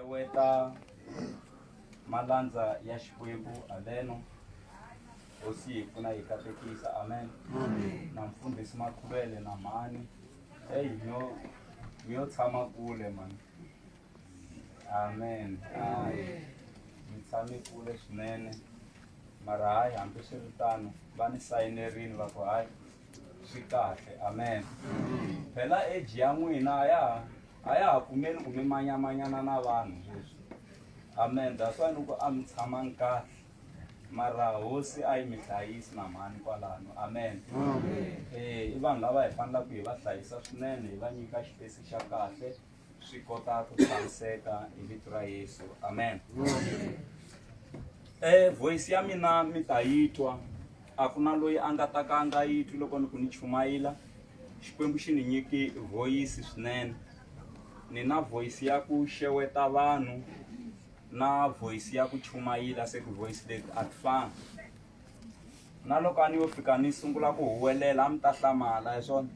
Xeweta malandza ya Xikwembu haleno. Hosi yi hi pfuna yi katekisa. Amen. Na mfundhisi Makhuvele na mhani. Hey, mi yo tshama kule mani. Amen. Hayi. Mi tshame kule swinene. Mara hayi hambiswiritano va ni sayinerini va ku hayi swi kahle. Amen. Phela age ya n'wina a ya ha a ya ha pfumeli ku mi manyamanyana na vanhu sweswi. Amen. That's why ni ku a mi tshamangi kahle. Mara hosi a yi mi hlayisi na mhani kwalano. Amen. Eh, i vanhu lava hi fanelaka hi va hlayisa swinene, hi va nyika xipesi xa kahle. Swi kota ku tshamiseka hi vito ra Yesu. Amen. Eh, voice ya mina mi ta yi twa. A ku na loyi a nga ta ka a nga yi twi loko ni ku ni chumayela. Xikwembu xi ni nyiki voice swinene. Ni na voice ya ku xeweta vanhu na voice ya ku chumayela se ti-voice leti a ti fani. Na loko a ni yo fika ni sungula ku huwelela a mi ta hlamala hi swona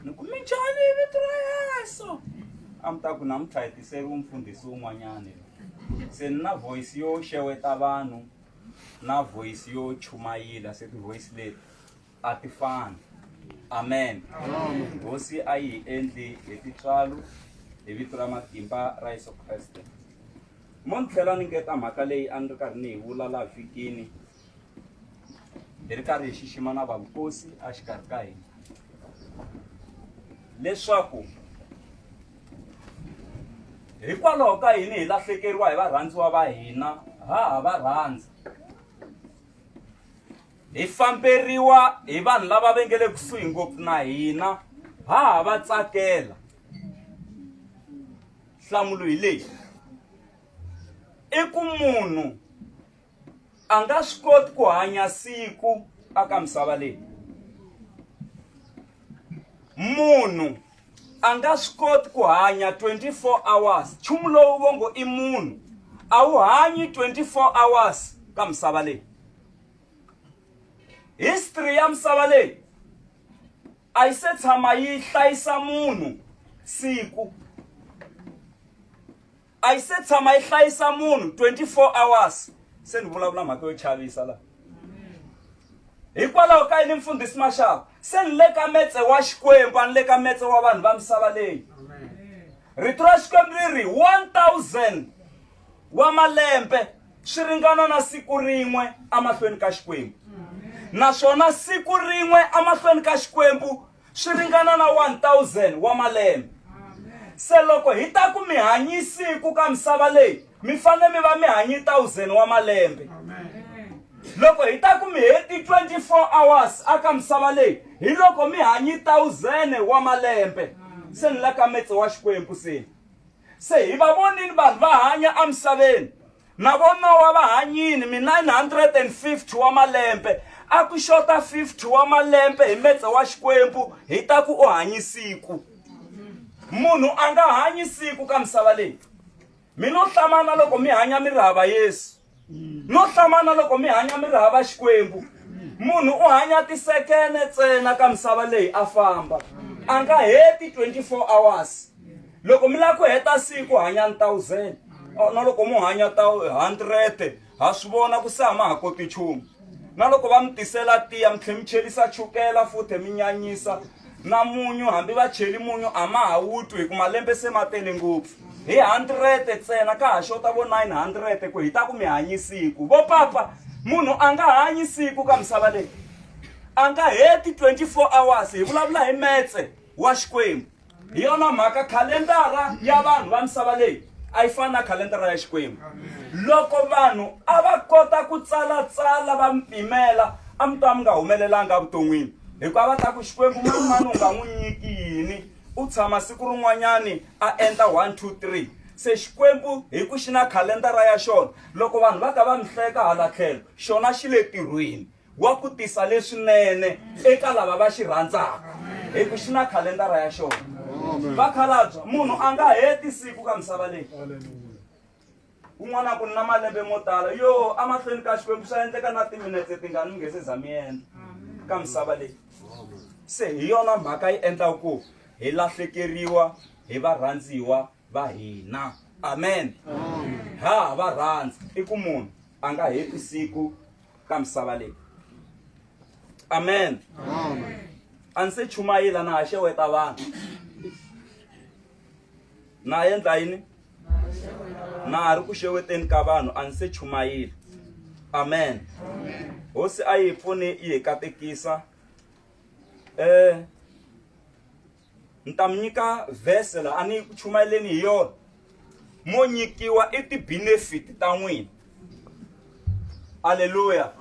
ni ku minjhani hi vito ra Yesu a mi ta ku namuntlha hi tiseriwe mfundhisi wun'wanyani se ni na voice yo xeweta vanhu na voice yo chumayela se ti-voice leti a ti fani amen hosi a yi hi endli hi tintswalo hi vito ra matimba ra Yesu Kreste mo ni tlhela ni ngeta mhaka leyi a ni ri karhi ni yi vula laha vhikini hi ri karhi hi xixima na vavukosi exikarhi ka hina leswaku hikwalaho ka yini hi lahlekeriwa hi varhandziwa va hina ha ha va rhandza hi famberiwa hi vanhu lava va nge le kusuhi ngopfu na hina ha ha va tsakela nhlamulo hi leyi i ku munhu a nga swi koti ku hanya siku aka misava leyi munhu a nga swi koti ku hanya 24 hours nchumu lowu vo ngo i munhu a wu hanyi 24 hours ka misava leyi history ya misava leyi a yi se tshama yi hlayisa munhu siku A yi se tshama yi hlayisa munhu 24 hours. Se ni vulavula mhaka yo chavisa la. Hikwalaho ka yini mfundhisi Mashava? Se ni le ka metse wa Xikwembu, a ni le ka metse wa vanhu va misava leyi. Rito ra Xikwembu ri ri 1000 wa malembe swi ringana na siku rin'we emahlweni ka Xikwembu. Naswona siku rin'we emahlweni ka Xikwembu swi ringana na 1000 wa malembe. Se loko hi ta ku mi hanyi siku ka misava leyi, mi fanele mi va mi hanyi 1000 wa malembe. Loko hi ta ku mi heti 24 hours aka misava leyi, hi loko mi hanyi 1000 wa malembe. Se ni la ka metse wa Xikwembu se. Se hi va vonini vanhu va hanya emisaveni. Na vo Nowa va hanyini mi 950 wa malembe, a ku xota 50 wa malembe hi metse wa Xikwembu hi ta ku u hanyi siku. Munhu a nga hanyi siku ka misava leyi. Mi no hlamana loko mi hanya mi ri hava Yesu. No hlamana loko mi hanya mi ri hava Xikwembu. Munhu u hanya tisekene ntsena ka misava leyi a famba. A nga heti 24 hours. Loko mi lava ku heta siku hanyani 1000 na loko mo hanya ta 100 ha swi vona ku se a ma ha koti nchumu na loko va mi tisela tiya mi tlhe mi chelisa chukela futhe mi nyanyisa na munyu hambi va cheli munyu a ma ha wu twi hi ku malembe se ma tele ngopfu hi 100 ntsena ka ha xota vo 900 ku hi ta ku mi hanyi siku vo papa munhu a nga hanyi siku ka misava leyi a nga heti 24 hours hi vulavula hi metse wa Xikwembu Hi yona mhaka khalendara ya vanhu va misava leyi a yi fani na khalendara ya Xikwembu. Loko vanhu a va kota ku tsala-tsala va mi pimela, a mi ta mi nga humelelanga evuton'wini. Hikuva a va ta ku, Xikwembu mani mani u nga n'wi nyiki yini? U tshama siku rin'wanyani a endla one, two, three. Se Xikwembu hi ku xi na khalendara ya xona, loko vanhu va ka va mi hleka hala tlhelo, xona xi le ntirhweni. Wa ku tisa leswinene eka lava va xi rhandzaka, hi ku xi na khalendara ya xona. Vakhalabya, munhu a nga heti siku ka misava leyi. Un'wana a ku ni na malembe mo tala, yo emahlweni ka Xikwembu swa endleka na timinetse tingani mi nge se za mi endla ka misava leyi. Se hi yona mhaka yi endlaka ku hi lahlekeriwa hi varhandziwa va hina. Amen. Ha ha va rhandza i ku munhu a nga heti siku ka misava leyi. Amen. A ni se chumayela na ha xeweta vanhu. Na endla yini? Na ha ri ku xeweteni ka vanhu a ni se chumayela. Amen. Hosi a yi pfuni yi hi katekisa. Eh ni ta mi nyika verse la a ni ku chumayeleni hi yona mo nyikiwa i ti-benefit ta n'wina aleluya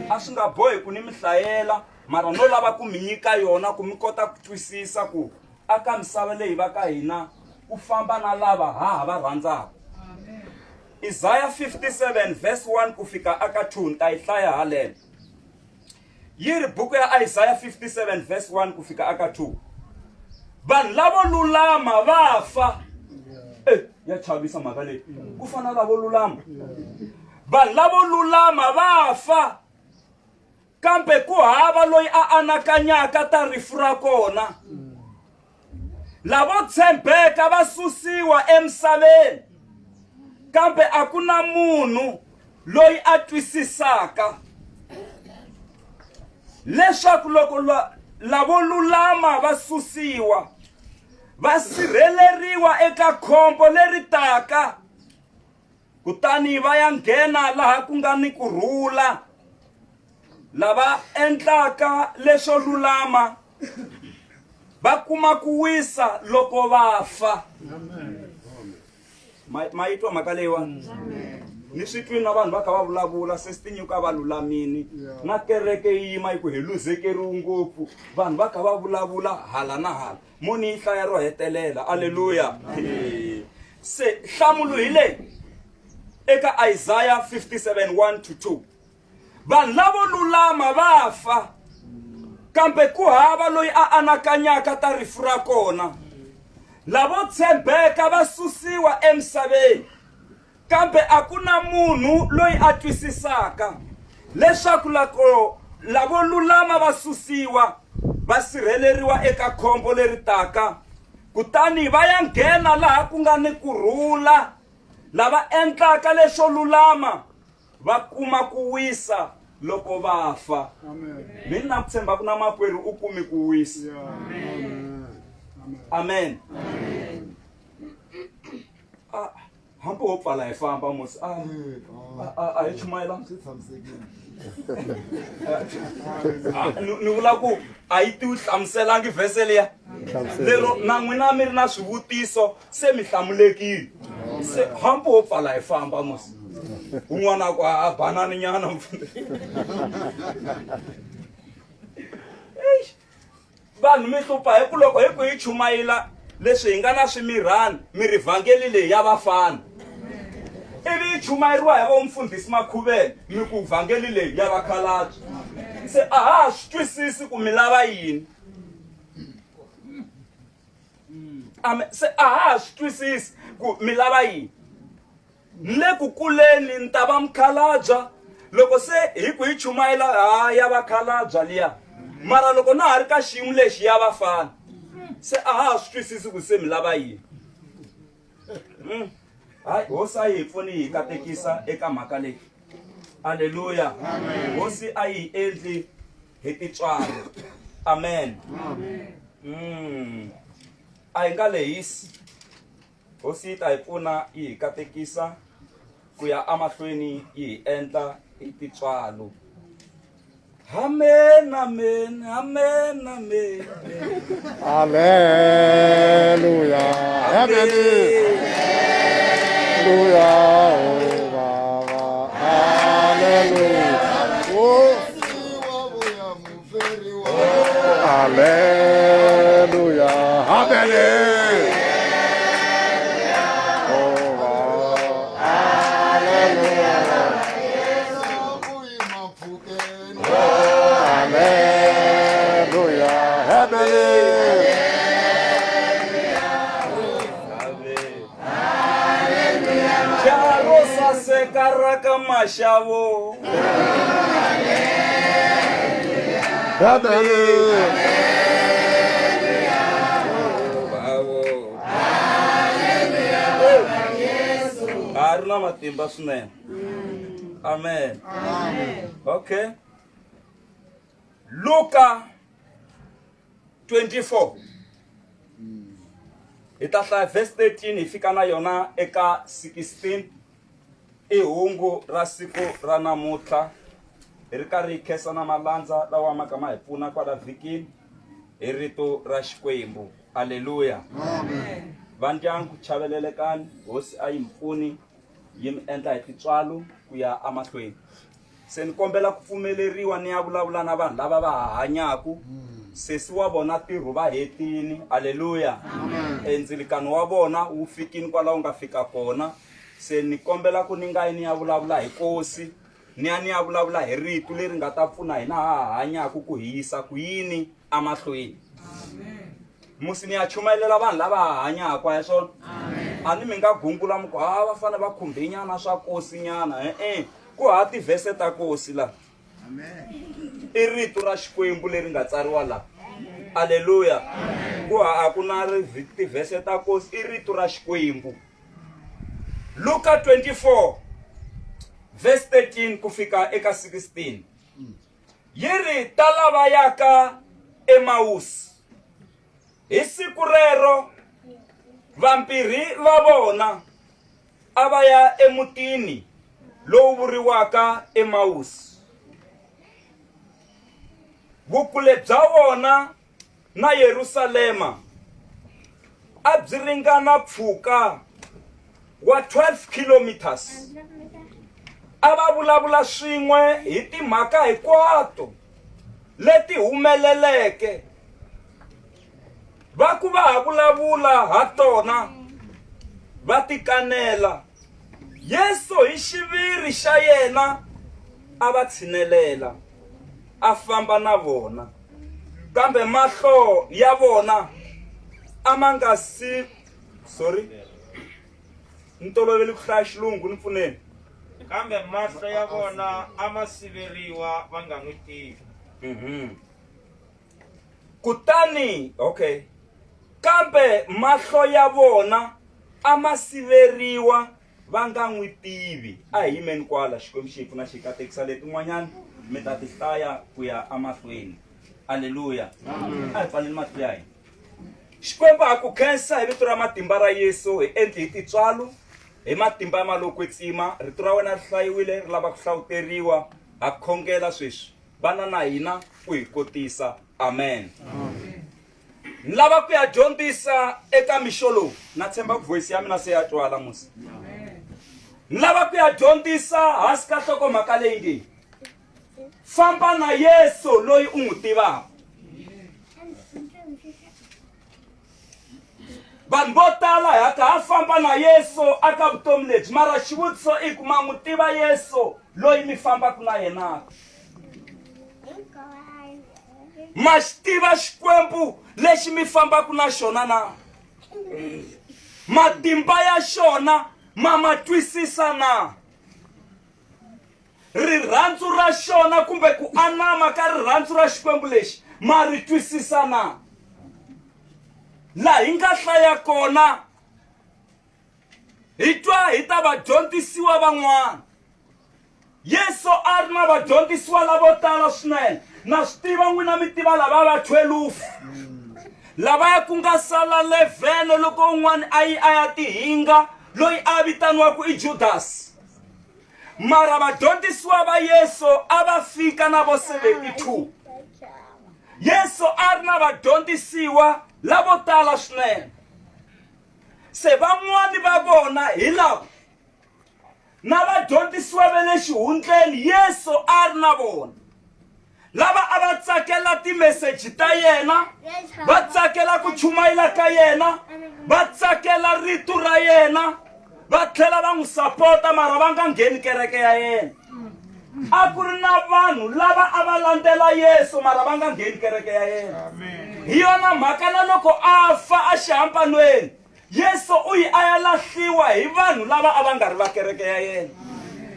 a swi nga bohi ku ni mi hlayela mara no lava ku mi nyika yona ku mi kota ku twisisa ku aka misava leyi va ka hina ku famba na lava ha ha va rhandzaka Isaya 57 verse 1 ku fika aka 2 ni ta yi hlaya haleno Yi ri buku ya Isaya 57 verse 1 ku fika aka 2. Vanhu lavo lulama va fa. Eh, ya chavisa mhaka leyi. Ku fana lavo lulama. Vanhu lavo lulama va fa. Kambe ku hava loyi a anakanyaka ta rifu ra kona. Lavo tshembeka va susiwa emisaveni, kambe a ku na munhu loyi a twisisaka leswaku loko lavo lulama va susiwa, va sirheleriwa eka khombo leri taka, kutani va ya nghena laha ku nga ni ku rhula. Lava endlaka leswo lulama va kuma ku wisa loko va fa. Ma yi twa mhaka leyiwani? Ni swi twini na vanhu va kha va vulavula se swi tinyuka va lulamini na kereke yi yima yi ku hi luzekeriwi ngopfu vanhu va kha va vulavula hala na hala mo ni yi hlaya ro hetelela aleluya se nhlamulo hi leyi eka Isaya 57 1 to 2 Vanhu lavo lulama va fa, kambe ku hava loyi a anakanyaka ta rifu ra kona. Lavo tshembeka va susiwa emisaveni, kambe a ku na munhu loyi a twisisaka leswaku loko lavo lulama va susiwa, va sirheleriwa eka khombo leri taka, kutani va ya nghena laha ku nga ni ku rhula. Lava endlaka leswo lulama va kuma ku wisa loko va fa. Mi na ku tshemba ku na makwerhu u kumi ku wisa. Amen. Ah, hambi ho pfala hi famba musi a a hi chumayela ni vula ku a yi ti hlamuselangi vhese liya lero na n'wina mi ri na swivutiso se mi hlamulekile se hambi wo pfala hi famba musi un'wana a ku a banani nyana mfundhisi vanhu mi hlupha hi ku loko hi ku hi chumayela leswi hi nga na swimirhani mi ri vhangeli leyi ya vafana ivi yi chumayeriwa hi vo mfundhisi makhuvele mi ku vhangeli leyi ya vakhalabye se a ha swi twisisi ku mi lava yini Amen. Se a ha ha swi twisisi ku mi lava yini. Ni le ku kuleni ni ta va mukhalabya loko se hi ku hi chumayela ha ya vakhalabya liya mara loko na ha ri ka xiyimo lexi ya vafana se a ha ha swi twisisi ku se mi lava yini. Hayi hosi a yi hi pfuni yi hi katekisa eka mhaka leyi. Aleluya. Hosi a yi hi endli hi tintswalo. Amen. A hi nga lehisi. Hosi yi ta hi pfuna yi hi katekisa ku ya emahlweni yi hi endla hi tintswalo. Amen, amen, amen, amen. Hallelujah. Hallelujah. Oh, Baba. Hallelujah. Oh. Hallelujah. Hallelujah. Oh, Baba. Hallelujah. Hallelujah. Hallelujah. Jaro saseka ra ka maxavo. Hallelujah. Bravo. A ri na matimba swinene. Amen. Okay. Luka 24 hi ta hlaya verse 13 hi fika na yona eka 16 i hungu ra siku ra namuntlha hi ri karhi hi khensa na malandza lawa maka ma hi pfuna kwala vhikini hi rito ra xikwembu aleluya va ndyangu chavelelekani hosi a yi mi pfuni yi mi endla hi tintswalo ku ya emahlweni se ni kombela ku pfumeleriwa ni ya vulavula na vanhu lava va ha hanyaku sesi wa vona ntirho va hetini aleluya endzilikano wa vona wu fikini kwala wu nga fika kona se ni kombela ku ni nga yi ni ya vulavula hi kosi ni ya ni ya vulavula hi rito leri nga ta pfuna hina ha ha hanyaku ku hi yisa ku yini emahlweni musi ni ya chumayelela vanhu lava ha hanyaka ya swona a ni mi nga gungula mi ku ha va fanele va khumbinyana swa kosi nyana e-e ku ha tivhese ta kosi la i rito ra xikwembu leri nga tsariwa la aleluya ku ha a ku na tivhese ta kosi i rito ra xikwembu luka 24 verse 13 ku fika eka 16 yi ri ta lava yaka emawusi hi siku rero vambirhi va vona a va ya emutini lowu vuriwaka emawusi vukule bya wona na Yerusalema a byi ringana pfhuka wa 12 kilometers. A va vulavula swin'we hi timhaka hinkwato leti humeleleke. Va ku va ha vulavula ha tona va tikanela. Yesu hi xiviri xa yena a va tshinelela, a famba na vona. Kambe mahlo ya vona a ma nga si sorry ni tolovele ku hlaya xilungu ni pfuneni kambe mahlo ya vona a ma siveriwa va nga n'wi tivi mhm. Kutani okay kambe mahlo ya vona a ma siveriwa va nga n'wi tivi. A hi yimeni kwala, Xikwembu xi hi pfuna xi hi katekisa. Letin'wanyana mi ta ti hlaya ku ya emahlweni. Aleluya. A hi pfaleni mahlo ya hina. Xikwembu ha ku khensa hi vito ra matimba ra Yesu, hi endli hi tintswalo, hi matimba ya malo kwetsima. Rito ra wena ri hlayiwile, ri lava ku hlawuteriwa. Ha khongela sweswi, vana na hina u hi kotisa. Amen. Ni lava ku ya dyondzisa eka mixo lowu na tshemba ku voice ya mina se ya twala musi ni lava ku ya dyondzisa hansi ka nhlokomhaka leyi nge famba na yesu loyi u n'wi tivaka vanhu vo tala hi ka ha famba na yesu aka vutomi lebyi mara xivutiso i ku ma n'wi tiva yesu loyi mi fambaka na yena Ma xi tiva Xikwembu lexi mi fambaka na xona na? Matimba ya xona ma ma twisisa na? Rirhandzu ra xona kumbe ku anama ka rirhandzu ra Xikwembu lexi ma ri twisisa na? Laha hi nga hlaya kona hi twa hi ta vadyondzisiwa van'wana Yesu a ri na vadyondzisiwa lavo tala swinene. Na swi tiva n'wina mi tiva lava va thwelufu lavaya ku nga sala levhene loko un'wana a yi a ya tihinga loyi a vitaniwaka i Judasi. Mara vadyondzisiwa va Yesu a va fika na vo 72. Yesu a ri na vadyondzisiwa lavo tala swinene. Se van'wani va vona hi lava Na vadyondzisiwa va le xihundleni Yesu a ri na vona, lava a va tsakela timeseji ta yena, va tsakela ku chumayela ka yena, va tsakela rito ra yena, va tlhela va n'wi sapota mara va nga ngheni kereke ya yena. A ku ri na vanhu lava a va landzela Yesu mara va nga ngheni kereke ya yena. Hi yona mhaka na loko a fa exihambanweni Yesu u yi a ya lahliwa hi vanhu lava a va nga ri va kereke ya yena.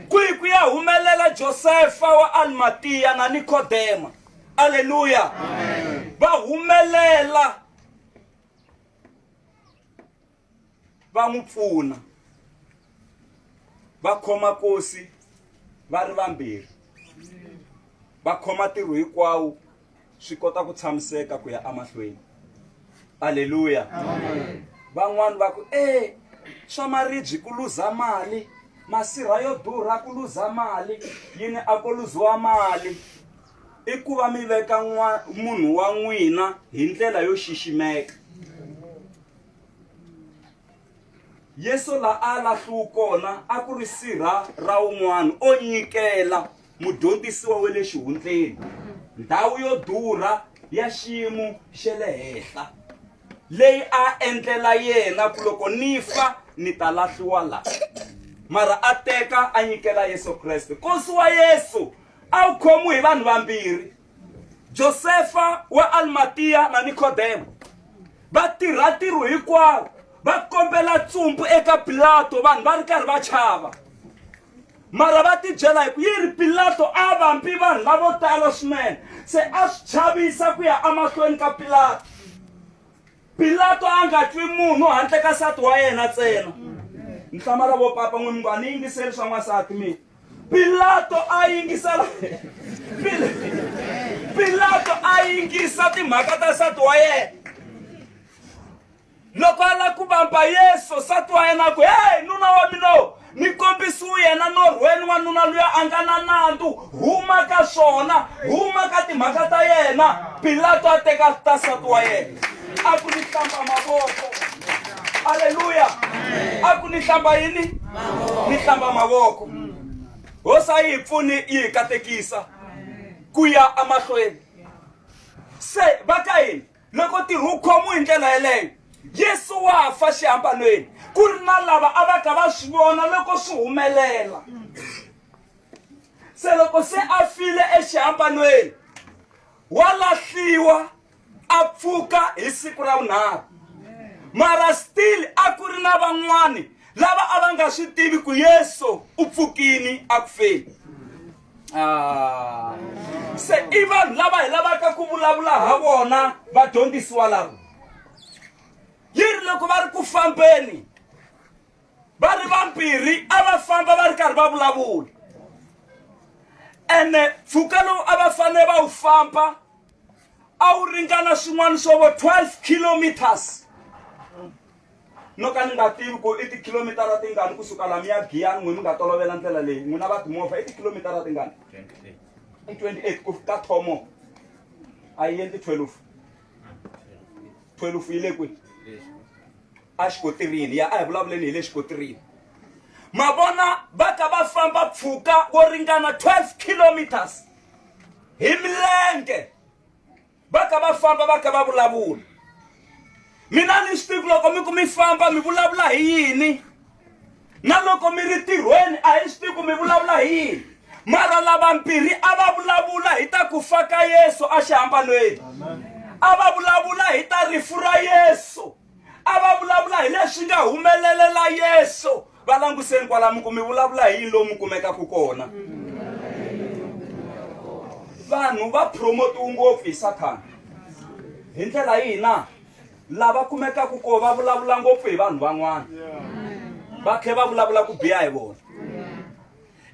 Kwihi ku ya humelela Josefa wa Alimatiya na Nikodema. Aleluya. Va humelela va n'wi pfuna. Va khoma kosi va ri vambirhi va khoma ntirho hinkwawo swi kota ku tshamiseka ku ya emahlweni aleluya van'wani va ku e swa maribye ku luza mali masirha yo durha ku luza mali yini a ko luziwa mali i ku va mi veka munhu wa n'wina hi ndlela yo xiximeka Yesu la a lahliwu kona a ku ri sirha ra un'wana o nyikela mudyondzisiwa wa le xihundleni ndhawu yo durha ya xiyimo xa le henhla leyi a endlela yena ku loko ni fa ni ta lahliwa la mara a teka a nyikela Yesu Kreste nkosi wa Yesu a wu khomiwi hi vanhu vambirhi Josefa wa Alimatiya na Nikodemo va tirha ntirho hinkwawo va kombela tsumbu eka Pilato vanhu va ri karhi va chava mara va tibyela hi ku yi ri Pilato a vambi vanhu lavo tala swinene se a swi chavisa ku ya emahlweni ka Pilato Pilato a nga twi munhu handle ka nsati wa yena ntsena ni hlamala vo papa n'wi mi ngo a ni yingiseli swa n'wansati mina Pilato a yingisela Pilato a yingisa timhaka ta nsati wa yena loko a lava ku vamba Yesu nsati wa yena a ku hey nuna wa mina ni kombisiwe yena norhweni wanuna luya a nga na nandzu huma ka swona huma ka timhaka ta yena Pilato a teka ta nsati wa yena a ku ni hlamba mavoko aleluya a ku ni hlamba yini ni hlamba mavoko hosi a yi hi pfuni yi hi katekisa ku ya emahlweni se va ka yini loko ntirho wu khomiwe hi ndlela yeleyo yesu wa fa xihambanweni ku ri na lava a va ka va swi vona loko swi humelela se loko se a file exihambanweni wa lahliwa a pfuka hi siku ra vunharhu mara still a ku ri na van'wani lava a va nga swi tivi ku yesu u pfukini a ku feni ah. Se i vanhu lava hi lavaka ku vulavula ha vona vadyondzisiwa lava yi ri loko va ri ku fambeni va ri vambirhi a va famba va ri karhi va vulavula ene mpfhuka lowu a va fanele va wu famba a wu ringana swin'wana swo vo 12 kilometers no ka ni nga tivi ku i tikhilomitara tingani kusuka la mi ya giyani n'wi mi nga tolovela ndlela leyi n'wina va timovha i tikhilomitara tingani i 28 ku ka thomo a yi endli 12 12 yi le kwihi a xikotirini ya a hi vulavuleni hi le xikotirini ma vona va ka va famba mpfhuka wo ringana 12 kilometers hi milenge va ka va famba va ka va vulavula mina ni swi tivi loko mi ku mi famba mi vulavula hi yini na loko mi ri tirhweni a hi swi tivi ku mi vulavula hi yini mara lavambirhi a va vulavula hi ta ku fa ka yesu exihambanweni a va vulavula hi ta rifu ra yesu a va vulavula hi leswi nga humelelela yesu va languseni kwalamo ku mi vulavula hi yini lomu kumekaka kona vanhu va promotiwe ngopfu hi sathana hi ndlela yihi na lava kumekaka ko va vulavula ngopfu hi vanhu van'wana va tlhela va vulavula ku biha hi vona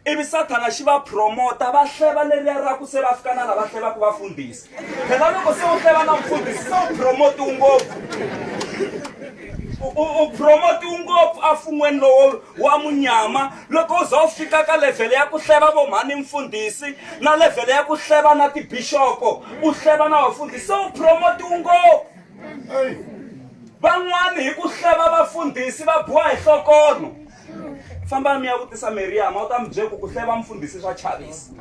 ivi sathana xi va promota va hleva leriya ra ku se va fika na lava hlevaka vafundhisi phela loko se u hleva na mufundhisi se u promotiwe ngopfu u promotiwe ngopfu afun'weni lowo wa munyama loko u za u fika ka levhele ya ku hleva vo mhani mfundhisi na levhele ya ku hleva na tibixopo u hleva na vafundhisi se u promotiwe ngopfu van'wani hi ku hleva vafundhisi va biwa hi hlokono fambani mi ya vutisa Meriyamu u ta mi byela ku ku hleva mfundhisi swa chavisa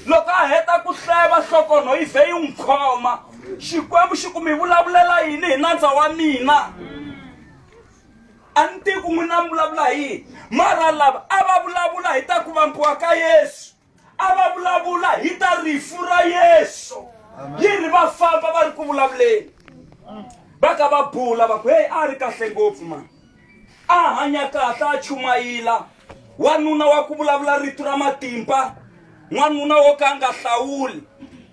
loko a heta ku hleva hlokonho yi vhe yi n'wi khoma xikwembu xi ku mi vulavulela yini hi nandza wa mina a ni tivi ku n'wina mi vulavula hi yini mara lava a va vulavula hi ta ku vambiwa ka yesu a va vulavula hi ta rifu ra yesu yi ri va famba va ri ku vulavuleni va ka va bula va ku heyi a ri kahle ngopfu mani a hanya kahle a chumayila wanuna wa ku vulavula rito ra matimba n'wanuna wo ka a nga hlawuli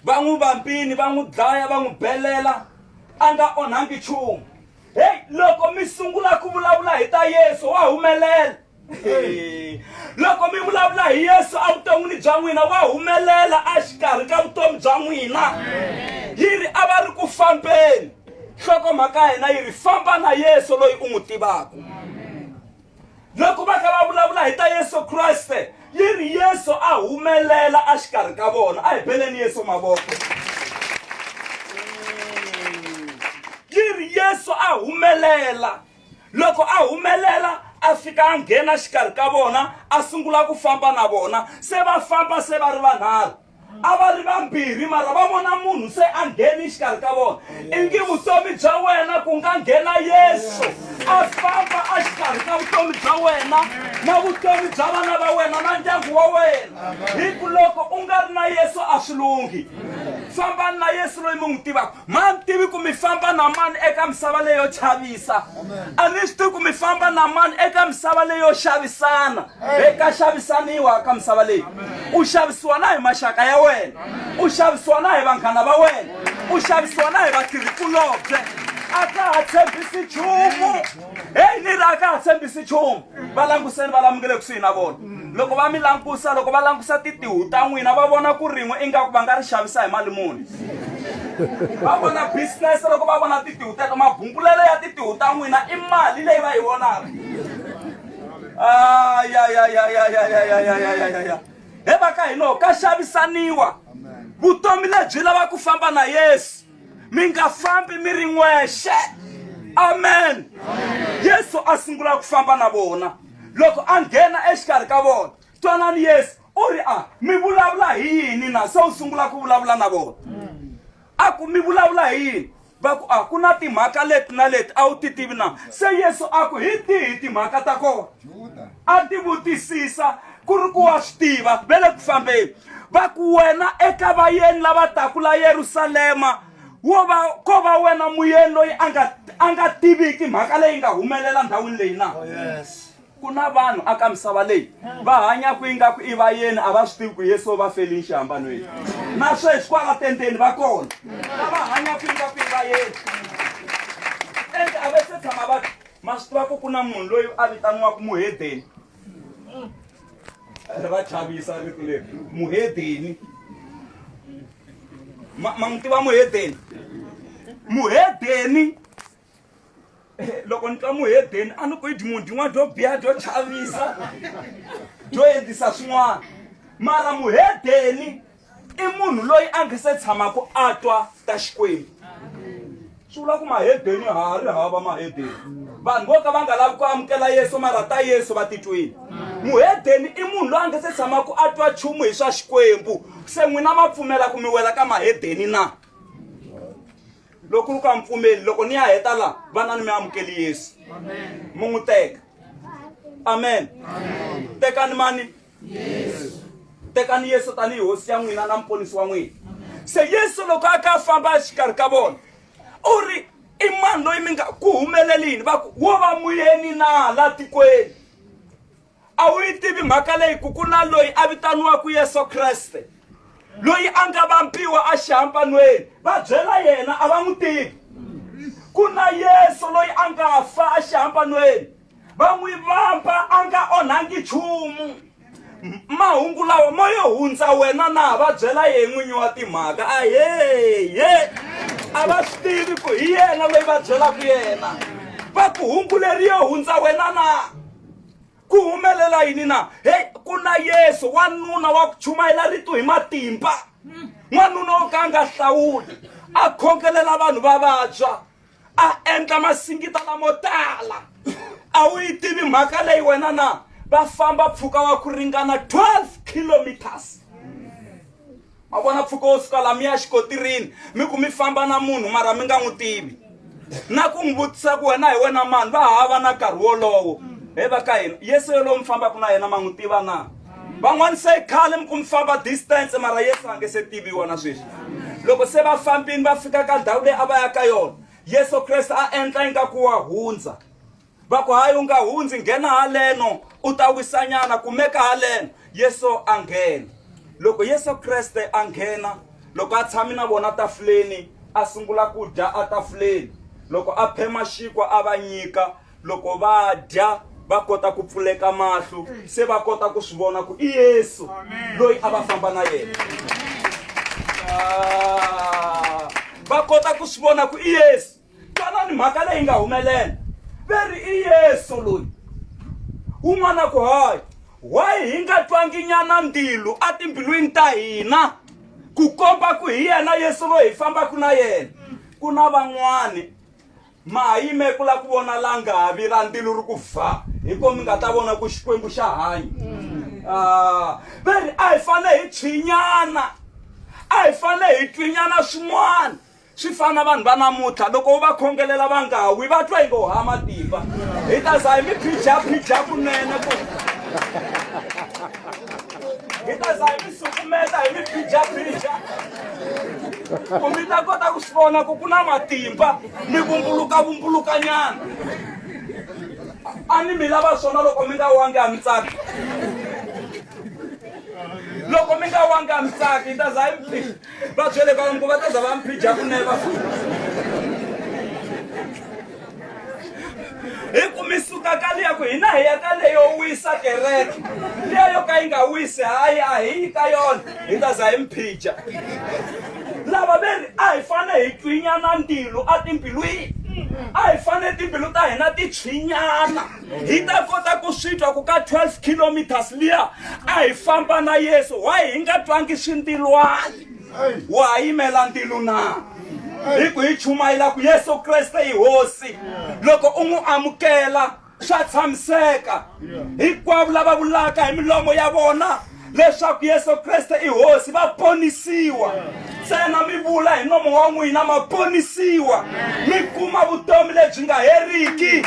va n'wi vambini va n'wi dlaya va n'wi belela a nga onhangi nchumu. Heyi, loko mi sungula ku vulavula hi ta Yesu, wa humelela. Loko mi vulavula hi Yesu evuton'wini bya n'wina, wa humelela exikarhi ka vutomi bya n'wina. Yi ri a va ri ku fambeni. Nhlokomhaka ya hina yi ri famba na Yesu loyi u n'wi tivaka. Loko va kha va vulavula hi ta Yesu Kreste, yi ri Yesu a humelela exikarhi ka vona. A hi beleni Yesu mavoko. Yi ri Yesu a humelela. Loko a humelela, a fika a nghena xikarhi ka vona, a sungula ku famba na vona. Se va famba se va ri vanharhu. A va ri vambirhi mara va vona munhu se a ngheni xikarhi ka vona. Ingi vutomi bya wena ku nga nghena Yesu a famba a xikarhi ka vutomi bya wena na vutomi bya vana va wena na ndyangu wa wena. Hi ku loko u nga ri na Yesu a swi lunghi. Fambani na Yesu loyi mi n'wi tivaka. Ma ni tivi ku mi famba na mani eka misava leyo chavisa. A ni swi tivi ku mi famba na mani eka misava leyo xavisana. Eka xavisaniwa ka misava leyi. U xavisiwa na hi maxaka ya wena. U xavisiwa na hi vanghana va wena. U xavisiwa na hi vatirhikulobye. A ka ha tshembisi nchumu. Heyi ni ri a ka ha tshembisi nchumu. Va languseni va lamukele kusuhi na vona. Loko va mi langusa, loko va langusa titihu ta n'wina va vona ku rin'we ingaku va nga ri xavisa hi mali muni. Va vona business loko va vona titihu teto, mabumbulelo ya titihu ta n'wina i mali leyi va yi vonaka. Ayayayayayayayayayaya. He va ka hina ka xavisaniwa. Vutomi lebyi lava ku famba na Yesu. Mi nga fambi mi ri n'wexe. Amen. Yesu a sungula ku famba na vona. Loko a nghena exikarhi ka vona, twanani Yesu u ri a mi vulavula hi yini na se u sungula ku vulavula na vona. A ku mi vulavula hi yini? Va ku a ku na timhaka leti na leti a wu ti tivi na? Se Yesu a ku hi tihi timhaka ta kona? A ti vutisisa ku ri ku wa swi tiva ve le ku fambeni. Va ku wena eka vayeni lava taku la Yerusalema wo va ko va wena muyeni loyi a nga a nga tiviki mhaka leyi nga humelela ndhawini leyi na? Oh, Ku na vanhu aka misava leyi va hanyaka ingaku i vayeni a va swi tivi ku Yesu u va felini xihambanweni. Na sweswi kwala tendeni va kona lava hanyaka ingaku i vayeni. Ende a va se tshama va ma swi tiva ku ku na munhu loyi a vitaniwaka muhedeni. Ri va chavisa rito leri muhedeni. Ma ma n'wi tiva muhedeni? Muhedeni loko ni twa muhedeni a ni ku i dyin'we dyin'wana dyo biha dyo chavisa dyo endlisa swin'wana mara muhedeni i munhu loyi a nga se tshamaka a twa ta xikwembu swi vula ku mahedeni ha ri hava mahedeni vanhu vo ka va nga lavi ku amukela yesu mara ta yesu va titwini muhedeni i munhu loyi a nga se tshamaka a twa nchumu hi swa xikwembu se n'wina ma pfumela ku mi wela ka mahedeni na Loko ku ri ku a mi pfumeli, loko ni ya heta la, vanani mi amukeli Yesu. Mi n'wi teka. Amen. Tekani mani? Yesu. Tekani Yesu tanihi Hosi ya n'wina na Muponisi wa n'wina. Se Yesu loko a ka famba exikarhi ka vona, u ri i mani loyi mi nga ku humelelini va ku wo va muyeni na la tikweni. A wu yi tivi mhaka leyi ku ku na loyi a vitaniwaka Yesu Kreste, loyi a nga vambiwa exihambanweni. Va byela yena a va n'wi tivi. Ku na Yesu loyi a nga fa exihambanweni, va n'wi vamba a nga onhangi nchumu. Mahungu lawa mo yo hundza wena na va byela yehe n'winyi wa timhaka. Ahee, a va swi tivi ku hi yena loyi va byelaka yena. Va ku hungu leri yo hundza wena na? Ku humelela yini na? Hey, ku na Yesu, wanuna wa ku chumayela rito hi matimba, n'wanuna wo ka a nga hlawuli, a khongelela vanhu va vabya, a endla masingita lamo tala. A wu yi tivi mhaka leyi wena na? Va famba mpfhuka wa ku ringana 12 kilometers. Ma vona mpfhuka wo suka la mi ya xikotirini mi ku mi famba na munhu mara mi nga n'wi tivi na ku n'wi vutisa ku wena hi wena mani va hava na nkarhi wolowo he va ka hina yesu yolowo mi fambaka na yena ma n'wi tiva na van'wani se khale mi ku mi famba distance mara yesu a nge se tiviwa na sweswi loko se va fambini va fika ka ndhawu leyi a va ya ka yona yesu kreste a endla ingaku wa hundza Va ku, Hayi, u nga hundzi, nghena haleno, u ta wisanyana, kumeka haleno. Yesu a nghena. Loko Yesu Kreste a nghena, loko a tshame na vona tafuleni, a sungula ku dya atafuleni. Loko a phema xinkwa a va nyika, loko va dya va kota ku pfuleka mahlo, se va kota ku swi vona ku i Yesu loyi a va famba na yena. Ah, va kota ku swi vona ku i Yesu. Twanani mhaka leyi nga humelela. Ve ri i Yesu loyi. Un'wana ku hayi, why hi nga twanginyana mbilu etimbilwini ta hina ku komba ku hi yena Yesu loyi hi fambaka na yena. Ku na van'wani ma ha yime ku la ku vona langavi ra ndzilo ri ku vha hi ko mi nga ta vona ku Xikwembu xa hanya. Ah, ve ri a hi fane hi tshwinyana, a hi fane hi twinyana swin'wana. Swi fana na vanhu va namuntlha loko u va khongelela va nga wi va twa inge u ha matimba hi ta za hi mi phijaphija kunene ku hi ta za hi mi sukumeta hi mi phijaphija ku mi ta kota ku swi vona ku ku na matimba mi vumbuluka vumbulukanyana a ni mi lava swona loko mi nga wangi a mi tsaki loko mi nga wangi a mi tsaki hi ta za hi mi va byele kwalomu ku va ta za va mphija kunene va hi ku mi suka ka liya ku hina hi ya ka leyo wisa kereke liya yo ka yi nga wisi hayi a hi yi ka yona hi ta za hi mphija lava ve ri a hi fane hi twinyana ndzilo etimbilwini a hi fane timbilu ta hina ti tshwinyana hi ta kota ku swi twa ku ka 12 kilometers liya a hi famba na Yesu why hi nga twangi swintilwani wa ha yimela ntilu na hi ku hi chumayela ku Yesu Kreste i hosi loko u n'wi amukela swa tshamiseka hinkwavo lava vulaka hi milomo ya vona leswaku Yesu Kreste i hosi va ponisiwa ntsena mi vula hi nomo wa n'wina ma ponisiwa mi kuma vutomi lebyi nga heriki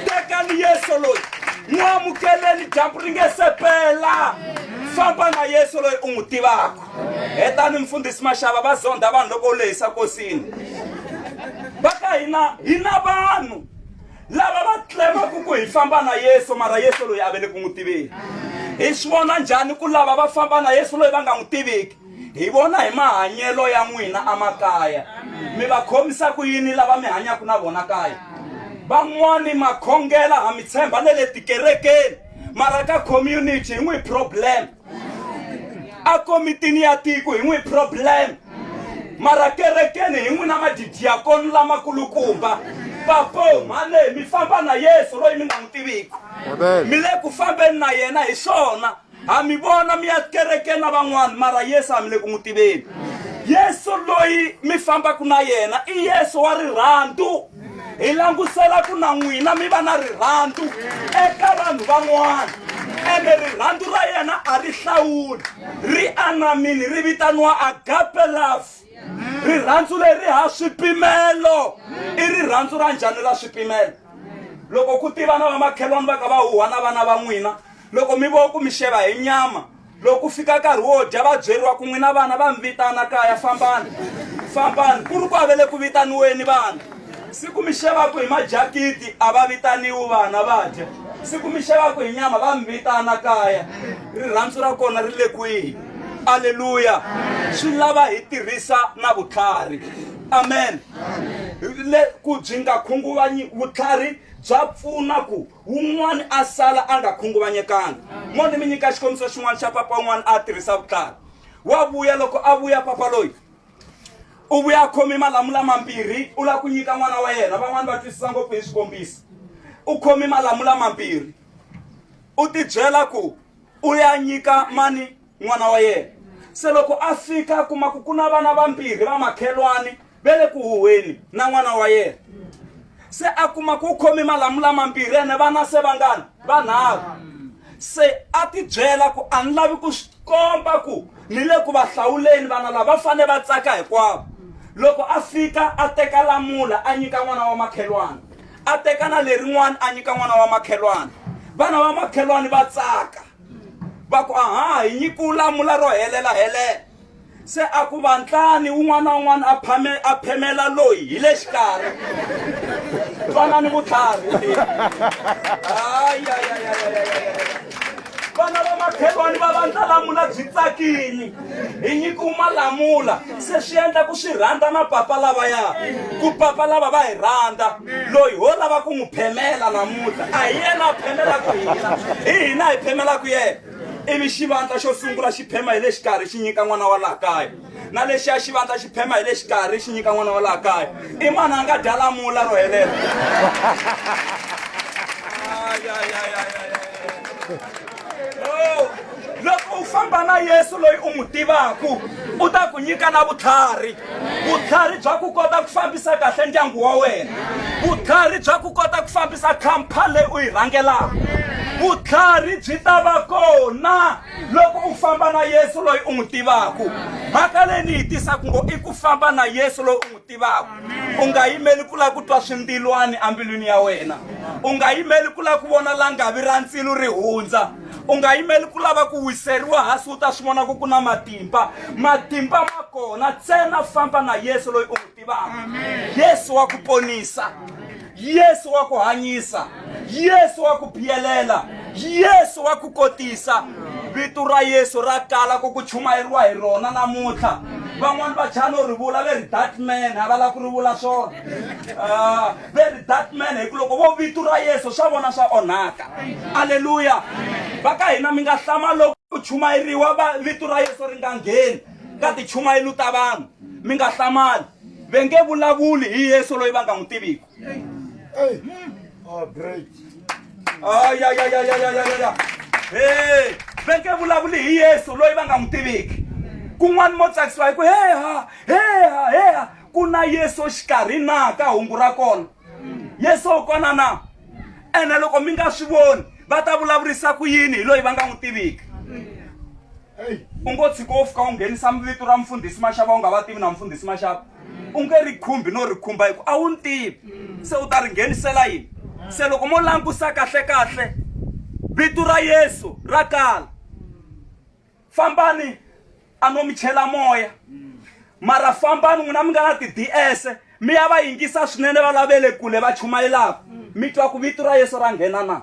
tekani Yesu loyi n'wi amukeleni dyambu ri nge se pela famba na Yesu loyi u n'wi tivaka hetani mfundhisi Mashava va zondha vanhu loko u lehisa kosini va ka hina hina vanhu lava va tlemaka ku hi famba na Yesu mara Yesu loyi a ve le ku n'wi tiveni hi swi vona njhani ku lava va famba na Yesu loyi va nga n'wi tiviki hi vona hi mahanyelo ya n'wina emakaya mi va khomisa ku yini lava mi hanyaka na vona kaya van'wani ma khongela ha mi tshemba na le tikerekeni mara ka community hi n'wi problem a komitini ya tiko hi n'wi problem mara kerekeni hi n'wina madidiakoni lamakulukumba papo mhane mi famba na Yesu loyi mi nga n'wi tiviki mi le ku fambeni na yena hi swona ha mi vona mi ya kerekeni na van'wana mara Yesu a mi le ku n'wi tiveni Yesu loyi mi fambaka na yena i Yesu wa rirhandzu hi langusela ku na n'wina mi va na rirhandzu eka vanhu van'wana ende rirhandzu ra yena a ri hlawuli ri anamini ri vitaniwa agape love rirhandzu leri ha swipimelo i rirhandzu ra njhani ra swipimelo loko ku tiva na vamakhelwani va ka va huhwa na vana va n'wina loko mi vo ku mi xeva hi nyama loko ku fika nkarhi wo dya va byeriwa ku n'wina vana va mi vitana kaya fambani fambani ku ri ku avele ku vitaniweni vana siku mi xevaku hi majakiti a va vitaniwi vana va dya siku mi xevaku hi nyama va mi vitana kaya rirhandzu ra kona ri le kwihi aleluya swi lava hi tirhisa na vutlhari amen le ku byi nga khunguvanyi vutlhari bya pfuna ku Wun'wana a sala a nga khunguvanyekanga. Mo ni mi nyika xikombiso xin'wana xa papa un'wana a tirhisa vutlhari. Wa vuya loko a vuya papa loyi u vuya a khome malamula mambirhi u lava ku nyika n'wana wa yena. Van'wana va twisisa ngopfu hi swikombiso. U khome malamula mambirhi u tibyela ku u ya nyika mani n'wana wa yena. Se loko a fika a kuma ku ku na vana vambirhi va makhelwani va le ku huhweni na n'wana wa yena se a kuma ku u khome malamula mambirhi ene vana se vangani vanharhu se a tibyela ku a ni lavi ku swi komba ku ni le ku va hlawuleni vana lava va fanele va tsaka hinkwavo loko a fika a teka lamula a nyika n'wana wa makhelwani a teka na lerin'wana a nyika n'wana wa makhelwani vana va makhelwani va tsaka va ku aha hi nyikiwu lamula ro helela helela se a ku vantlani un'wana na un'wana a phame a phemela loyi hi le xikarhi twanani vutlhari vana va makhelwani va vandla lamula byi tsakini hi nyikiwe malamula se swi endla ku swi rhandza na papa lavaya ku papa lava va hi rhandza loyi ho lava ku n'wi phemela namuntlha a hi yena a phemelaka hina hi hina hi phemelaka yena ivi xivandla xo sungula xi phema hi le xikarhi xi nyika n'wana wa laha kaya na lexiya xivandla xi phema hi le xikarhi xi nyika n'wana wa laha kaya i mani a nga dya lamula ro helela loko u famba na yesu loyi u n'wi tivaku u ta ku nyika na vutlhari vutlhari bya ku kota ku fambisa kahle ndyangu wa wena vutlhari bya ku kota ku fambisa khampani leyi u yi rhangelaka vutlhari byi ta va kona loko u famba na yesu loyi u n'wi tivaka mhaka leyi ni yi tisaka ngo i ku famba na yesu loyi u n'wi tivaka u nga yimeli ku lava ku twa swimbilwani embilwini ya wena u nga yimeli ku lava ku vona langavi ra ndzilo ri hundza u nga yimeli ku lava ku wiseriwa hansi u ta swi vona ku ku na matimba matimba ma kona ntsena famba na yesu loyi u n'wi tivaka yesu wa ku ponisa yesu wa ku hanyisa yesu wa ku biyelela yesu wa ku kotisa vito ra yesu ra kala ku ku chumayeriwa hi rona namuntlha van'wani va chana ri vula ve ri that man a va lava ku ri vula swona ah, ve ri that man hi ku loko vo vito ra yesu swa vona swa onhaka aleluya va ka hina mi nga hlama loko ku chumayeriwa va vito ra yesu ri nga ngheni ka tichumayelo ta vanhu mi nga hlamali ve nge vulavuli hi yesu loyi va nga n'wi tiviki Oh, great. ayayayayayayaya he ve nge vulavuli hi yesu loyi va nga n'wi tiviki kun'wana mo tsakisiwa hi ku heha heha heha ku na yesu xikarhi na ka hungu ra kona yesu u kona na ene loko mi nga swi voni va ta vulavurisa ku yini hi loyi va nga n'wi tiviki u ngo tshika wo fika u nghenisa vito ra mfundhisi maxava u nga va tivi na mfundhisi maxava u nge ri khumbi no ri khumba hi ku a wu ni tivi se u ta ri nghenisela yini se loko mo langusa kahle kahle vito ra yesu ra kala fambani a no mi chela moya mara fambani n'wina mi nga na ti-ds mi ya va yingisa swinene va lavele kule va chumayelaka mi twa ku vito ra yesu ra nghena na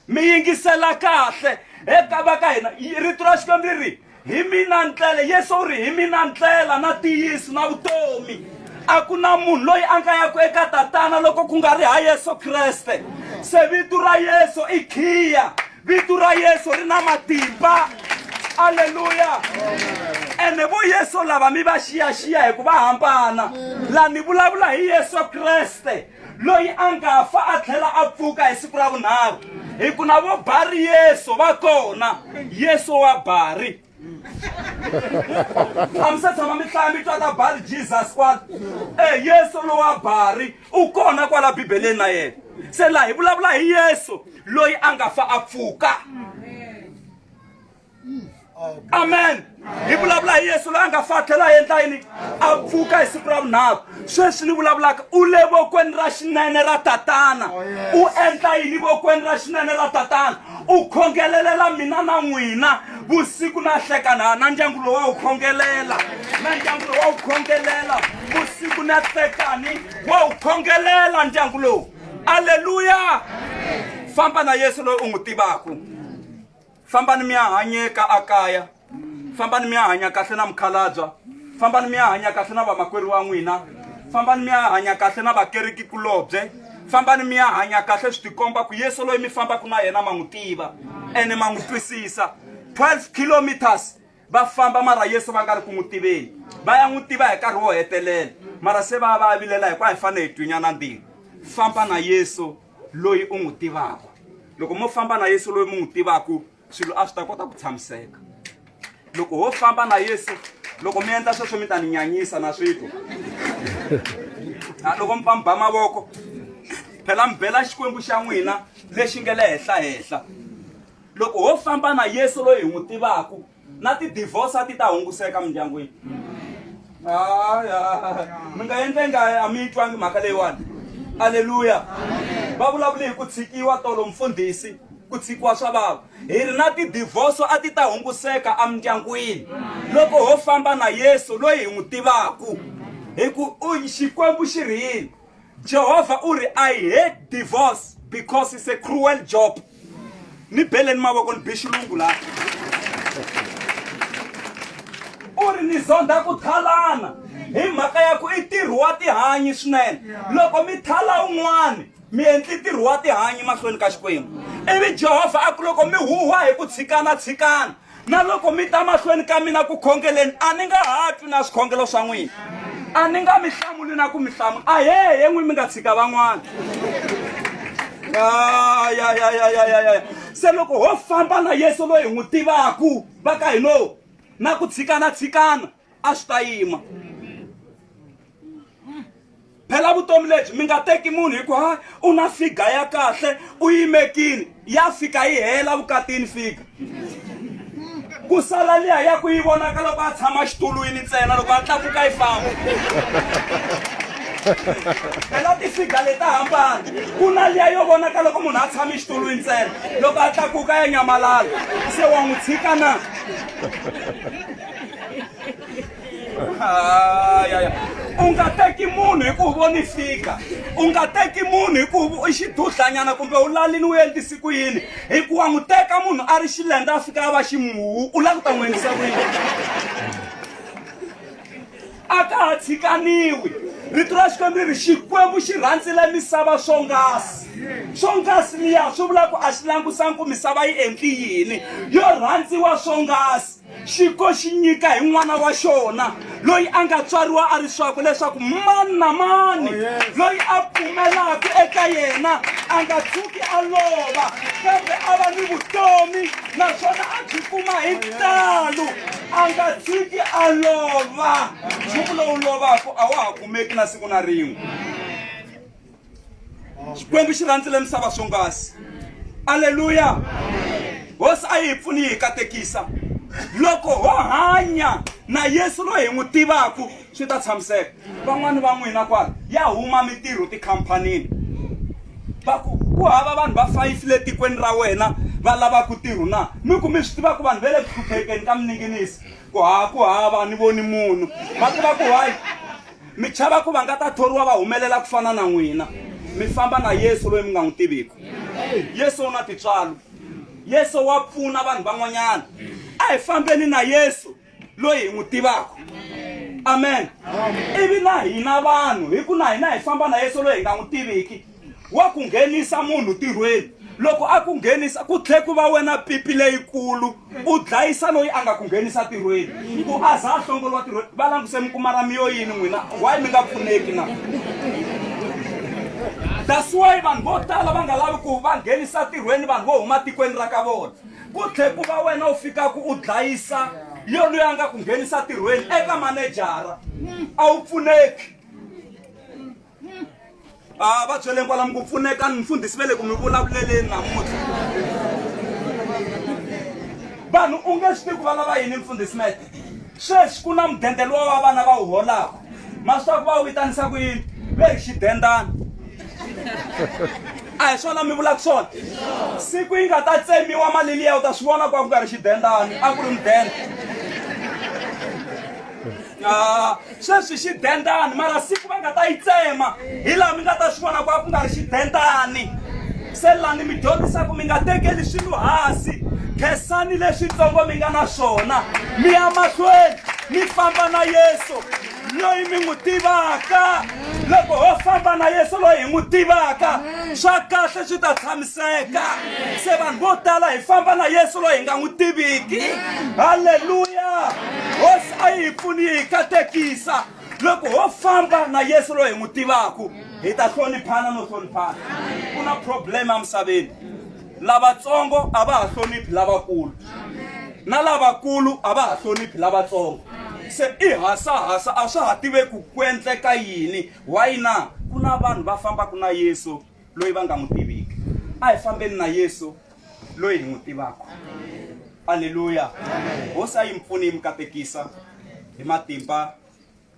mi yingisela kahle eka va ka hina rito ra xikwembu ri ri hi mina ndlela yesu u ri hi mina ndlela na ntiyiso na vutomi a ku na munhu loyi a nga yaku eka tatana loko ku nga ri ha yesu kreste se vito ra yesu i khiya vito ra yesu ri na matimba aleluya ene vo yesu lava mi va xiyaxiya hi ku va hambana la ni vulavula hi yesu kreste loyi a nga fa a tlhela a pfuka hi siku ra vunharhu hi ku na vo bari yesu va kona yesu wa bari a mi se tshama mi hlaya mi twa ta bari jesus kwala e yesu lowa bari u kona kwala bibeleni na yena se laha hi vulavula hi yesu loyi a nga fa a pfuka amen hi vulavula hi yesu loyi a nga fa tlhela a endla yini a pfuka hi siku ra vunharhu sweswi ni vulavulaka u le vokweni ra xinene ra tatana u endla yini vokweni ra xinene ra tatana u khongelelela mina na n'wina vusiku na hlekana na ndyangu lowu wa wu khongelela na ndyangu lowu wa wu khongelela vusiku na hlekani wa wu khongelela ndyangu lowu aleluya famba na yesu loyi u n'wi tivaka fambani mi ya hanyeka akaya fambani mi ya hanya kahle na mukhalabya fambani mi ya hanya kahle na vamakwerhu wa n'wina fambani mi ya hanya kahle na vakereki kulobye fambani mi ya hanya kahle swi tikomba ku yesu loyi mi fambaka na yena ma n'wi tiva ene ma n'wi twisisa 12 kilometers va famba mara yesu va nga ri ku n'wi tiveni va ya n'wi tiva hi nkarhi wo hetelela mara se va va vilela hi ku a hi fanele hi twinyana ndzilo famba na yesu loyi u n'wi tivaka loko mo famba na yesu loyi mi n'wi tivaka swilo a swi ta kota ku tshamiseka loko ho famba na yesu loko mi endla sweswo mi ta ni nyanyisa na switwa loko mi pfa mi ba mavoko phela mi bela xikwembu xa n'wina lexi nga le henhla henhla loko ho famba na yesu loyi hi n'wi tivaka na ti-divorce a ti ta hunguseka mindyangwini aya mi nga endle nga a mi yi twangi mhaka leyiwani aleluya va vulavule hi ku tshikiwa tolo mfundhisi ku tshikiwa swa vava hi ri na ti-divorce a ti ta hunguseka emindyangwini loko ho famba na yesu loyi hi n'wi tivaku hi ku xikwembu xi ri yini Jehovha u ri I hate divorce because it's a cruel job. Ni beleni mavoko ni bi xilungu laha. ri ni zondha ku thalana hi mhaka ya ku i ntirho wa tihanyi swinene loko mi thala un'wana mi endli ntirho wa tihanyi mahlweni ka xikwembu ivi jehovha a ku loko mi huhwa hi ku tshikana tshikana na loko mi ta mahlweni ka mina ku khongeleni a ni nga ha twi na swikhongelo swa n'wina a ni nga mi hlamuli na ku mi hlamula a hehe n'wi mi nga tshika van'wana ya se loko ho famba na yesu loyi hi n'wi tivaku va ka hino na ku tshikana tshikana a swi ta yima phela vutomi lebyi mi nga teki munhu hi ku ha u na figa ya kahle u yimekini ya fika yi hela vukatini fika ku sala liya ya ku yi vonaka loko a tshama xitulwini ntsena loko a tlakuka yi famba phela tifiga leti hambana ku na liya yo vonaka loko munhu a tshame xitulwini ntsena loko a tlakuka ya nyamalala se wa n'wi tshika na ya u nga teki munhu hi ku voni fika u nga teki munhu hi ku i xiduhlanyana kumbe u lalini u endlisi ku yini hikuva n'wi teka munhu a ri xilenda a fika a va ximuwu u lava ku ta n'wi endlisa ku yini a ka ha tshikaniwi rito ra xikwembu ri ri xikwembu xi rhandzile misava swonghasi swonghasi liya swi vula ku a xi langusangi ku misava yi endli yini yo rhandziwa swonghasi xi ko xi nyika hi n'wana wa xona loyi a nga tswariwa a ri swakwe leswaku mani na mani oh, loyi a pfumelaka eka yena a nga tshuki a lova kambe a va ni vutomi naswona a byi kuma hi ntalo a nga tshiki a lova nchumu lowu lovaka a wa ha kumeki na siku na rin'we xikwembu xi rhandzile misava swonghasi aleluya hosi a yi hi pfuni yi hi katekisa loko ho hanya na yesu loyi hi n'wi tivaka swi ta tshamiseka van'wani va n'wina kwala ya huma mintirho tikhamphanini va ku ku hava vanhu va fayifi le tikweni ra wena va lavaka ntirho na mi ku mi swi tiva ku vanhu va le ku hluphekeni ka mininginisi ku ha ku hava ni voni munhu va tiva ku hayi mi chava ku va nga ta thoriwa va humelela ku fana na n'wina mi famba na yesu loyi mi nga n'wi tiviki yesu u na tintswalo yesu wa pfuna vanhu van'wanyana a hi fambeni na yesu loyi hi n'wi tivaka amen ivi na hina vanhu hi ku na hina hi famba na yesu loyi hi nga n'wi tiviki wa ku nghenisa munhu tirhweni loko a ku nghenisa ku tlhe ku va wena pipi leyikulu u dlayisa loyi a nga ku nghenisa tirhweni ku a za a hlongoliwa tirhweni va languse mi kuma ra miyo yini n'wina why mi nga pfuneki na that's why vanhu vo tala va nga lavi ku va nghenisa tirhweni vanhu vo huma tikweni ra ka vona ku tlhe ku va wena u fikaka u dlayisa yo loyi a nga ku nghenisa tirhweni eka manejara a wu pfuneki a va byeleni kwala mi ku pfunekani mfundhisi ve le ku mi vulavuleleni namuntlha vanhu u nge swi tivi ku va lava yini mfundhisi mete sweswi ku na mudende luwa wa vana va wu holaka ma swi tiva ku va wu vitanisa ku yini ve ri xidendana a hi swona mi vulaka swona siku yi nga ta tsemiwa mali liya u ta swi vona ku a ku nga ri xidendani a ku ri mudende Ah, sweswi xidendani mara siku va nga ta yi tsema hi laha mi nga ta swi vona ku a ku nga ri xidendani se lani mi dyondzisa ku mi nga tekeli swilo hansi khensani leswitsongo mi nga na swona mi ya mahlweni mi famba na yesu loyi mi n'wi tivaka loko ho famba na yesu loyi hi n'wi tivaka swa kahle swi ta tshamiseka se vanhu vo tala hi famba na yesu loyi hi nga n'wi tiviki halleluya hosi a yi hi pfuni yi hi katekisa loko ho famba na yesu loyi hi n'wi tivaka hi ta hloniphana no hloniphana ku na problem emisaveni lavatsongo a va ha hloniphi lavakulu na lavakulu a va ha hloniphi lavatsongo se i hasahasa a swa ha tiveki ku endleka yini why na ku na vanhu va fambaka na yesu loyi va nga n'wi tiviki a hi fambeni na yesu loyi hi n'wi tivaka aleluya hosi a yi mi pfuni yi mi katekisa hi matimba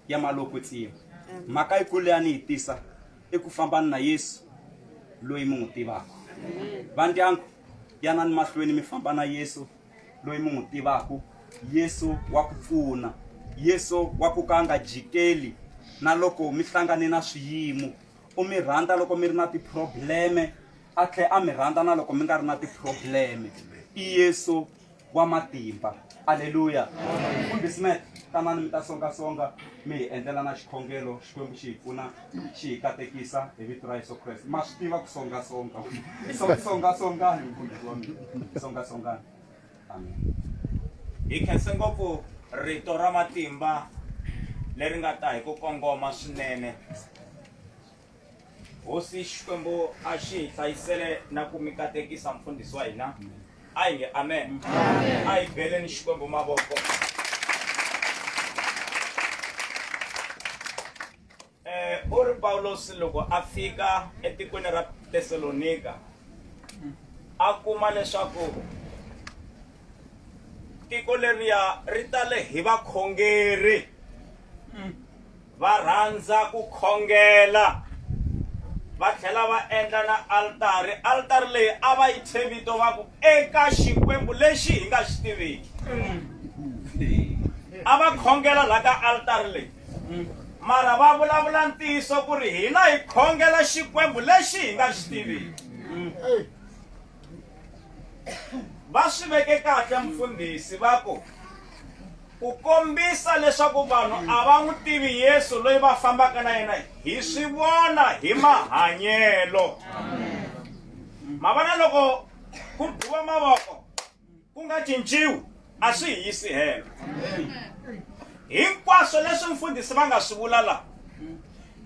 ya malokwetsima mhaka yikulu leyi a ni yi tisa i ku fambani na yesu loyi mi n'wi tivaka va ndyangu yanani mahlweni mi famba na yesu loyi mi n'wi tivaka yesu wa ku pfuna yesu wa ku ka a nga jikeli na loko mi hlangane na swiyimo u mi rhandza loko mi ri na ti-problem-e a tlhela a mi rhandza na loko mi nga ri na ti-problem-e i yesu. wa matimba. Aleluya. Mfundhisi Matt, tanani mi ta songasonga mi hi endlela na xikhongelo, Xikwembu xi hi pfuna xi hi katekisa hi vito ra Yesu Kreste. Ma swi tiva ku songasonga. Songasongani mfundhisi wa mina. Songasongani. Amen. Hi khense ngopfu rito ra matimba leri nga ta hi ku kongoma swinene. Hosi Xikwembu a xi hi hlayisele na ku mi katekisa mfundhisi wa hina. A hi nge amen. A hi beleni Xikwembu mavoko. Eh, u ri Pawulos loko a fika etikweni ra Tesalonika a kuma leswaku tiko leriya ri tale hi vakhongeri va rhandza ku khongela va tlhela va endla na altari altari leyi a va yi thye vito va ku eka xikwembu lexi hi nga xi tiviki a va khongela la ka altari leyi mara va vulavula ntiyiso ku ri hina hi khongela xikwembu lexi hi nga xi tiviki va swi veke kahle mfundhisi va ku ku kombisa leswaku vanhu a va n'wi tivi Yesu loyi va fambaka na yena hi swi vona hi mahanyelo ma vona loko ku biwa mavoko ku nga cinciwi a swi hi yisi helo hinkwaswo leswi mfundhisi va nga swi vula la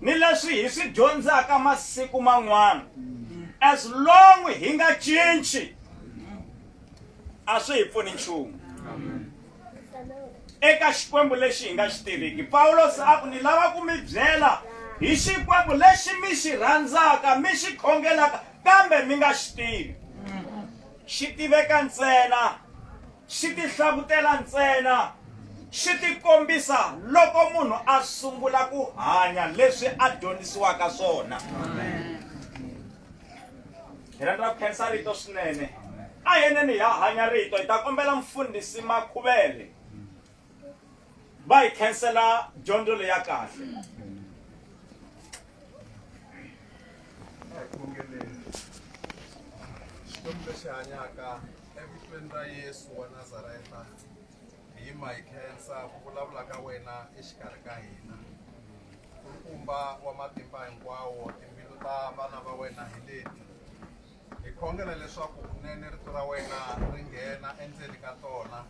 ni leswi hi swi dyondzaka masiku man'wana as long hi nga cinci a swi hi pfuni nchumu eka Xikwembu lexi hi nga xi tiviki. Pawulos a ku, Ni lava ku mi byela hi Xikwembu lexi mi xi rhandzaka, mi xi khongelaka, kambe mi nga xi tivi. Xi tiveka ntsena, xi tihlavutela ntsena, xi tikombisa loko munhu a sungula ku hanya leswi a dyondzisiwaka swona. Hi rhandza ku khensa rito swinene. A hi yeneni hi ya hanya rito. Hi ta kombela mfundhisi Makhuvele va hi khensela dyondzo leyi ya kahle. A hi khongeleni. Xikwembu lexi hanyaka evitweni ra Yesu wa Nazareta, hi yima hi khensa ku vulavula ka wena exikarhi ka hina. Nkulukumba wa matimba hinkwawo, timbilu ta vana va wena hi leti. Hi khongela leswaku kunene rito ra wena ri nghena endzeni ka tona,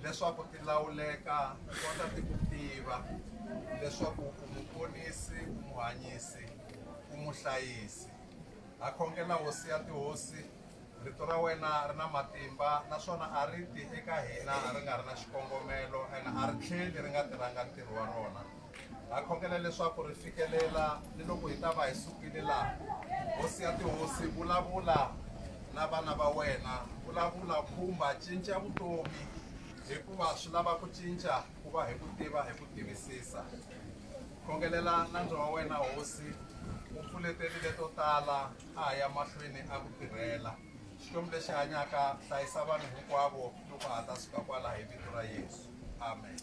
leswaku ti lawuleka, ti kota ti ku tiva, leswaku u muponisi, u muhanyisi, u muhlayisi. Ha khongela Hosi ya tihosi, rito ra wena ri na matimba naswona a ri ti eka hina ri nga ri na xikongomelo ene a ri tlheli ri nga tirhanga ntirho wa rona. Ha khongela leswaku ri fikelela ni loko hi ta va hi sukile laha. Hosi ya tihosi, vulavula na vana va wena, vulavula, khumba, cinca vutomi, hikuva swi lava ku cinca ku va hi ku tiva, hi ku tivisisa. Khongelela nandza wa wena, Hosi, u pfuleterile to tala, a ha ya mahlweni a ku tirhela. Xikwembu lexi hanyaka, hlayisa vanhu hinkwavo loko ha ta suka kwala hi vito ra Yesu. Amen.